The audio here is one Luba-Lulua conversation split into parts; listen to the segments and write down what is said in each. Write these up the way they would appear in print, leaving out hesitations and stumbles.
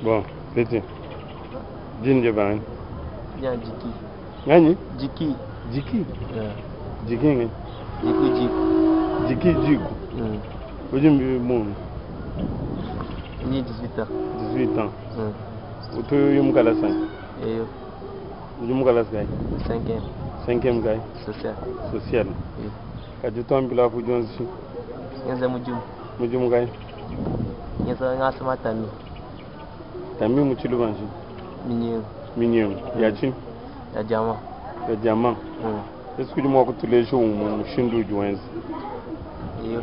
Bon, petit. Dina diebe nganyi? Dina Diki. Nganyi? Diki. Diki? Yeah. Diki nganyi? Diki Diku. Diki Diku. Udi mbi bungi? Ni 18 ans. 18 ans. Utu uyu mu kalasa nyi? Eyo. Udi mu kalasa kayi? Cinquième. Cinquième kayi? Social. Social. Oui. Kadi utuambila apu udi wenza tshinyi? Ngenza mudimu. Mudimu kayi? Ngenza ngasa matami. Tami mu tshiluba ntshinyi? Minyengu. Minyengu. Ya tshinyi? Ya diamant. Ya diamant. Est-ce que udi mua kutuleja umue mushindu udi wenza? Eyo.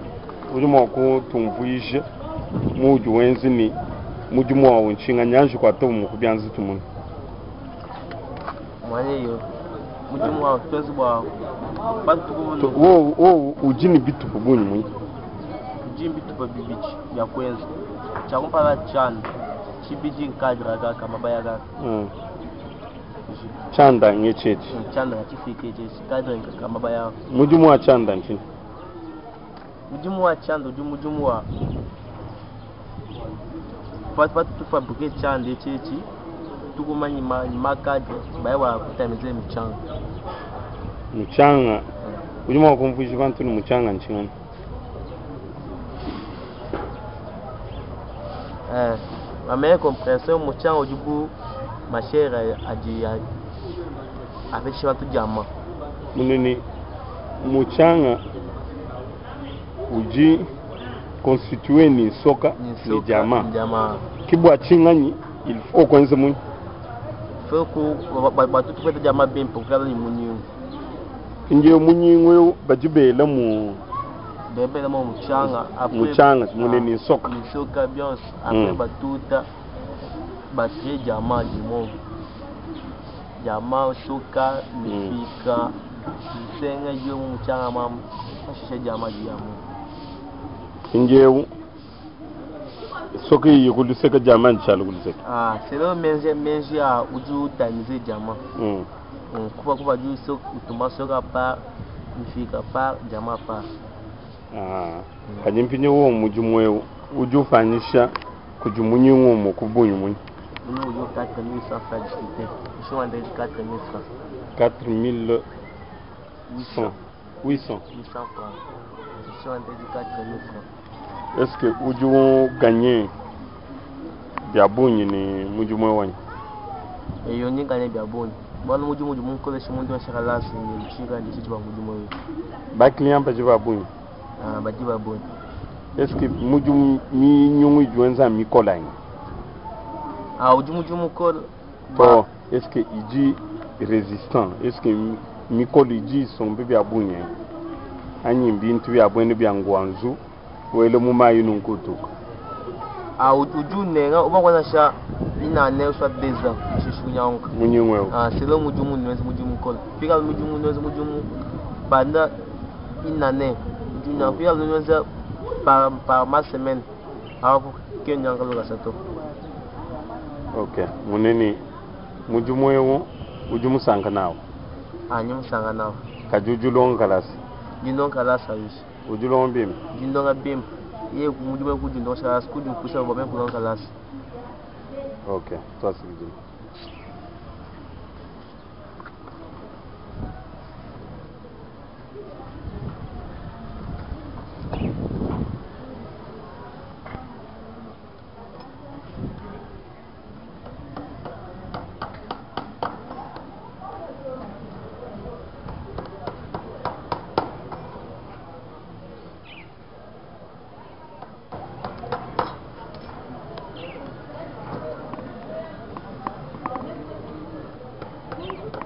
Udi mua kutumvuija muudi wenza ne mudimu wawu ntshinga nyanji kuata umue ku bianza tumone. Mwana eyo. Mudimu wawu tuenza bua To, wowu wowu udi ne bitupa bungi munyi? Udi ne bitupa bibidi bia kuenza. Tshia kumpala tshianda, tshibidi nkadre kaka mabaya kaka. Tshianda ngetshi etshi. Tshianda nga tshifike etshi etshi, kadre kaka mabaya. Mudimu wa tshianda ntshinyi? Mudimu wa tshianda udi mudimu wa patu tufabrike tshianda etshi etshi tukuma ne ma cadre baya bua kutamize mutshanga. Mutshanga udi mua kumvuija bantu ne mutshanga ntshinganyi? Eh, ma meilleure comprehension mutshanga udi bu mashere adi apetesha bantu diamant. Munene mutshanga udi constitue ne nsoka ne diamant. Ke bua tshinganyi il faut kuenza munyi? Faut ku bua tupeta diamant bimpe kuikala ne munyingu. Mpindieu munyingu eu badi bela mu bela mu mutshanga après mutshanga mune ne nsoka. Nsoka bionso après batuta ba créer diamant du diamant soka mifika nsenga yo mu mutshanga ma pashishe diamant diamu. Mpindieu soka iyi ku luseke diamant ditshala ku luseke. Ah, selon menji menji a udi utamize diamant. Kupa kupa di utuma soka par mifika par diamant par. Ah, kadi mpindieu wowu mudimu eu udi upanyisha kudi munyingu umue ku bungi munyi? Munyingu udi 4800 francs discuté. Mushinga wa ndedi 4000 francs. 4100. 800. 800 francs. Mushinga wa ndedi 4000 francs. Est-ce que udi uganye bia bungi ne mudimu eu wanyi? Eyo ndi nganye bia bungi. Bualu mudimu udi munkoleshe muntu wa kalasa ne ntshinka ndi tshidi mudimu eu. Ba client badi ba bungi? Ah, badi ba bungi. Est-ce que mudimu minyungu idi wenza mikole anyi? Ah, udi mudimu mukole. To, est-ce que idi resistant? Est-ce que mikole idi isombe bia bungi anyi? Anyi mbintu bia buena bia nguanzu wele mu mayi nunku utuka? Ah, udi unenga uba kuanza une année soit 2 ans ushishi kunyanguka. Munyungu eu. Ah, selon mudimu nuenza mudimu mukole. Pika mudimu nuenza mudimu pendant une année. Udi unyanguka. Pika nuenza par par ma semaine. Apo ke nyanguka lukasa to. Ok, munene mudimu eu udi musanka nawu? Ah, ndi musanka nawu. Kadi udi ulonga kalasa? Ndi ndonga kalasa wishi. Udi ulonga bimpe? Ndi ndonga bimpe. Ye mudimu eu kudi ndongesha kalasa, kudi nkusha bua meme kulonga kalasa. Ok, tuasakidila.